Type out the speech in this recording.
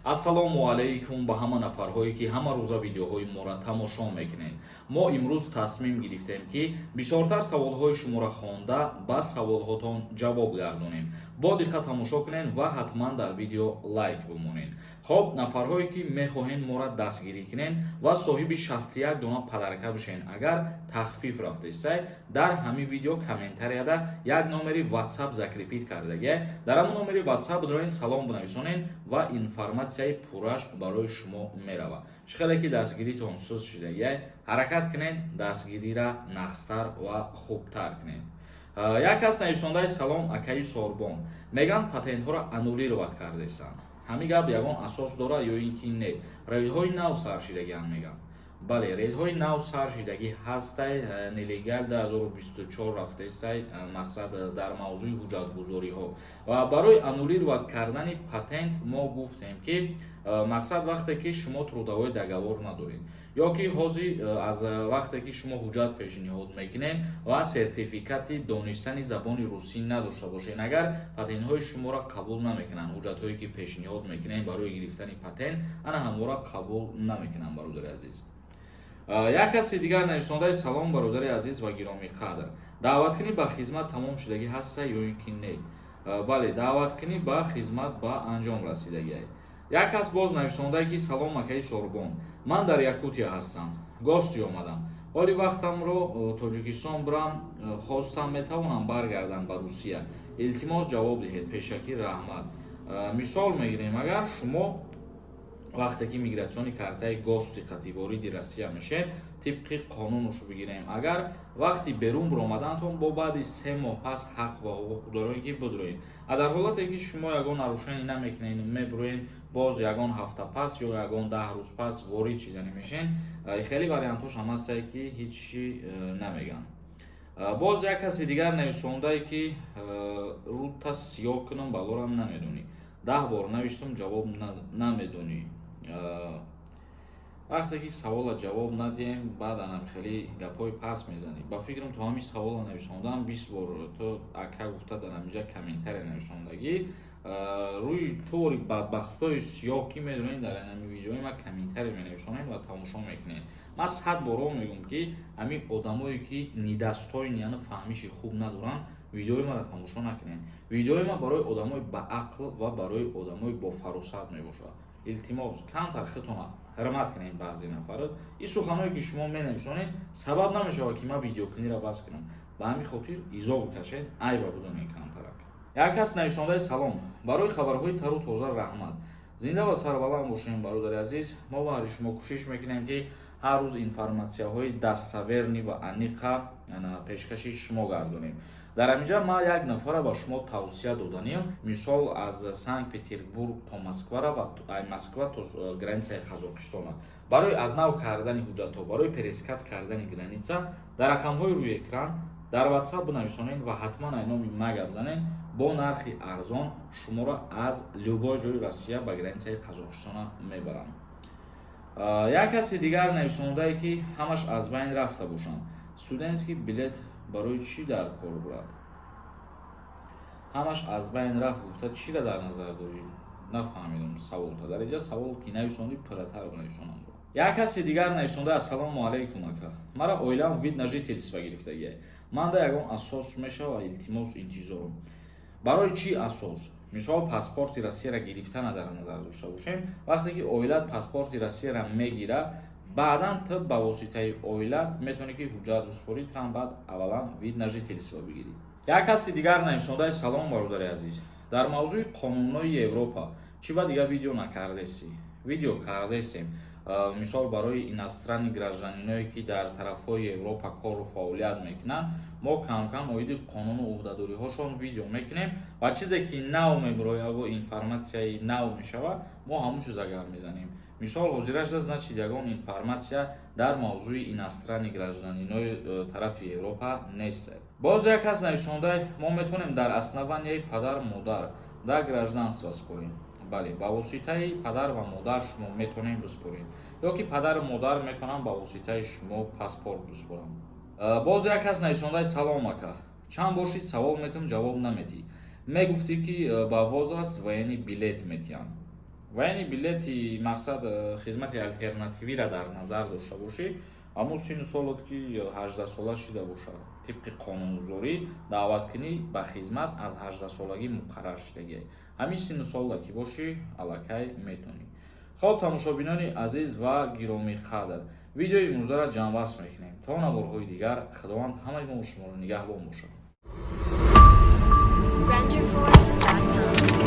Ассалому алайкум ба ҳама нафарҳое, ки ҳама рӯза видеоҳои моро тамошо мекунед. Мо имрӯз тасмим гирифтем, ки бисёртар саволҳои шуморо хонда, ба саволҳотон ҷавоб гардонем. Бо диққат тамошо кунед ва ҳатман дар видео лайк бимонед. Хоб, нафарҳое, ки мехоҳед моро дастгирӣ кунед ва соҳиби 61 дона подарка бишед, агар тахфиф рафтесай, дар ҳамин видео комментарияда як номери WhatsApp закрепить кардагия. Дар ҳамон номери WhatsApp дроен, салом бинависонед ва информатсияи пурраш барои шумо меравад. Чӣ хеле ки дастгиритон суст шудагия, ҳаракат кунед, дастгириро нағзтар ва хубтар кунед. Як кас нависондаи: «Салом, акаи Сорбон, мегӯянд, патентҳоро аннулировать кардестанд. Ҳамин гап ягон асос дорад ё ин ки не? Рейдҳои нав сар шидагианд, мегӯянд». Бале, рейдҳои нав сар шидагӣ ҳастай, нелегал 2024 рафтестай. Мақсад, дар мавзӯи ҳуҷҷатгузориҳо ва барои аннулировать кардани патент мо гуфтем, ки мақсад, вақте ки шумо трудовой договор надоред ё ки ҳозир аз вақте ки шумо ҳуҷҷат пешниҳод мекунед ва сертификати донистани забони русӣ надошта бошед, агар патентҳои шуморо қабул намекунанд. Ҳуҷҷатҳое, ки пешниҳод мекунед барои гирифтани патент, ана ҳамора қабул намекунанд, бародари азиз. Як каси дигар нависондаи: «Салом, бародари азиз ва гиромиқадр, даъваткунӣ ба хизмат тамом шудагӣ ҳаста ё ин ки не?» Бале, даъваткунӣ ба хизмат ба анҷом расидагиай. Як кас боз нависондае, ки: «Салом, акаи Сорбон, ман дар Якутия ҳастам, гости омадам. Ҳоли вақтамро Тоҷикистон бирам хостам, метавонам баргардам ба Русия? Илтимос, ҷавоб диҳед, пешакӣ раҳмат». Мисол мегирем, агар шумо вақте ки миграционный картаи гости қатъи вориди Россия мешед, тибқи қонунуш бигирем, агар вақти берун биромадантон бо баъди 3 моҳ пас ҳақ ва ҳуқуқ доред, ки бидроед. А дар ҳолате ки шумо ягон нарушение намекунед, мебироед, боз ягон ҳафта пас ё ягон 10 рӯз пас ворид шидани мешен. Хеле вариантҳош ҳам ҳастае, ки ҳеҷ намегӯянд. Боз як каси дигар нависондае, ки рута сиёҳ кунам, балорам намедонӣ, 10 бор навиштам, ҷавоб намедонӣ. Вақте ки савола ҷавоб надиҳем, баъд анам хеле гапҳои пас мезанӣ. Ба фикрам, то ҳамин савола нависондаам, 20 бор ту ака гуфта дар ҳаминҷа комментария нависондагӣ. Рӯи тори бадбахтҳои сиёҳ, ки медонед, дар ҳамин видеои ман комментария менависонед ва тамошо мекунед. Ман сад борҳо мегӯям, ки ҳамин одамое, ки недостоин, яъне фаҳмиши хуб надоранд, видеои маро тамошо накунед. Видеои ман барои одамои баақл ва барои одамои бофаросат мебошад. Илтимос, камтар худтона ҳурмат кунед. Баъзе нафарот, ин суханҳое, ки шумо менависонед, сабаб намешавад, ки ман видеокуниро бас кунам. Ба ҳамин хотир изо бикашед, айба бидонед камтарак. Як кас нависондаи: «Салом, барои хабарҳои тару тоза раҳмат, зинда ва сарбаланд бошем, бародари азиз. Мо баҳри шумо кӯшиш мекунем, ки ҳар рӯз информатсияҳои достоверный ва аниқа пешкаши шумо гардонем. Дар ҳаминҷа ман як нафара ба шумо тавсия доданиям. Мисол, аз Санкт Петербург то Москвара ва Москва то границаи Қазоқистона барои аз нав кардани ҳуҷҷатҳо, барои пересекать кардани граница, дар рақамҳои рӯи экран дар WhatsApp бинависонед ва ҳатман ай номи ма гап занед. Бо нархи арзон шуморо аз любой ҷои Россия ба границаи Қазоқистона мебаранд. Як каси дигар нависондае, ки ҳамаш аз байн рафта бошанд, студентский билет барои чӣ дар кор бурад? Ҳамаш аз байн рафт гуфта, чиро дар назар дорӣ? Нафаҳмидам саволта. Дар инҷа савол ки нависондӣ, пурратар нависонам. Як каси дигар нависонда: «Ассалому алайкум, ака, мара оилам вид на жительство гирифтагиай, манда ягон асос мешава? Илтимос, интизорум». Барои чӣ асос? Мисол, паспорти Россияро гирифтана дар назар дошта бошем. Вақте ки оилат паспорти Россияро мегира, баъдан ту ба воситаи оилат метавонӣ, ки ҳуҷҷат бисупорӣ. Трам баъд аввалан вид на жительство бигирӣ. Як каси дигар нависондаи: «Салом, бародари азиз, дар мавзӯи қонунҳои Европа чӣ ба дигар видео накардесӣ?» Видео кардесем. Мисол, барои иностранный гражданиное, ки дар тарафҳои Европа кору фаъолият мекунанд, мо камкам оиди қонуну ӯҳдадориҳошон видео мекунем ва чизе ки нав мебирояву информатсияи нав мешавад, мо ҳамон чиза гап мезанем. Мисол, ҳозирашда, значит, ягон информатсия дар мавзӯи иностранный гражданинои тарафи Европа нест. Боз як кас нависонда: «Мо метавонем дар основанияи падар модар да гражданство спорем?» Бале, ба воситаи падар ва модар шумо метавонед биспоред ё ки падару модар метавонанд ба воситаи шумо паспорт биспоранд. Боз як кас нависондаи: «Салом, ака, чанд бошид савол метам, ҷавоб наметӣ. Мегуфтӣ, ки ба возраст военный билет метиҳанд». Военный билети мақсад хизмати алтернативиро дар назар дошта бошӣ, ҳамун синну солот ки 18-сола шида бошад. Тибқи қонунгузорӣ, даъваткунӣ ба хизмат аз 18-солагӣ муқаррар шудагиай. Ҳамин синну сола ки бошӣ, аллакай метонӣ. Хоб, тамошобинони азиз ва гиромиқадр, видеои имрӯзаро ҷамъбаст мекунем. То наворҳои дигар Худованд ҳамаи мо шуморо нигаҳбон бошад. Renderforest.com.